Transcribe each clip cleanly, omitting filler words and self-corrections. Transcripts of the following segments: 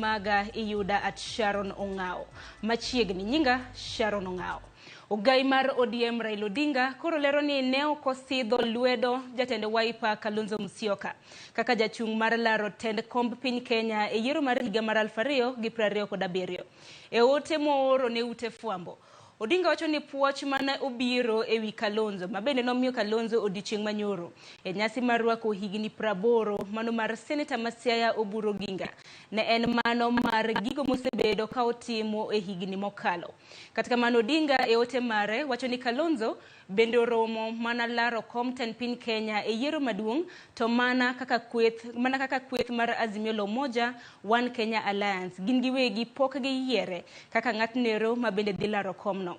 Maga iyuda at Sharon Ong'awo. Machiegni nyinga Sharon Ong'awo. Ogai mar ODM Raila Odinga koro lero ni ne ok osidho lwedo jatend Wiper Kalonzo Musyoka kaka jachung' mar laro tend komb piny Kenya e yiero mar higa mar 2027. E ote mooro ne ute fwambo, Odinga wacho ni puoch mane obiro e wi Kalonzo, ma bende nomiyo Kalonzo odiochieng' manyoro e nyasi mar rwako higni 80 mano mar Seneta ma Siaya Oburu Oginga, ne en mano mar gigo mosebedo ka otimo e higni mokalo. Kata kamano Odinga e ote mare wacho ni Kalonzo bende oromo mana laro kom tend piny Kenya e yiero maduong' to mana kaka kweth mana kaka kweth mar Azimio la Umoja One Kenya Alliance gin giwegi pok giyiere kaka ng'atnero ma bende dhi laro komno.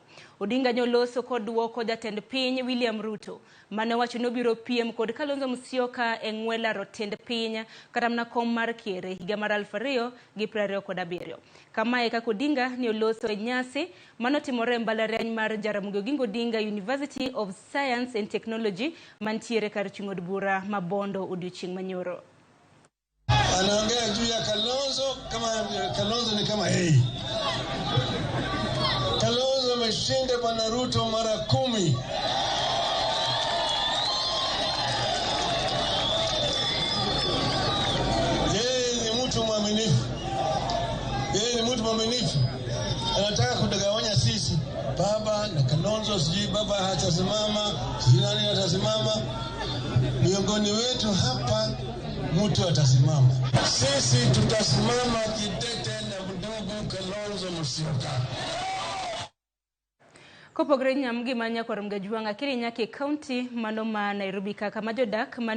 Odinga nyoloso koduoko jatend piny William Ruto mane owacho ni obiro piem kod Kalonzo Musyoka e ng'we laro tend piny kata mana kom mar ker e higa mar 2027. Kamae kaka Odinga ne oloso e nyasi manotimore e mbalariany mar Jaramogi Oginga Odinga University of Science and Technology mantiere kar chung' od bura ma Bondo odiochieng' manyoro. Anaongea juu ya Kalonzo kama Kalonzo ni kama yeye. Kalonzo ameshinda Bwana Ruto mara 10. Yeye ni mtu mwaminifu, yeye ni mtu mwaminifu, anataka kutugawanya sisi, baba na Kalonzo, sijui baba hatasimama, sijui nani atasimama. Miongoni wetu hapa mtu atasimama. Sisi tutasimama kidete na ndugu Kalonzo Musyoka. Kopogre nyam gima nyakwar Mgajwang' akiri nyaka e kaunti mano ma Nairobi kaka ma jodak man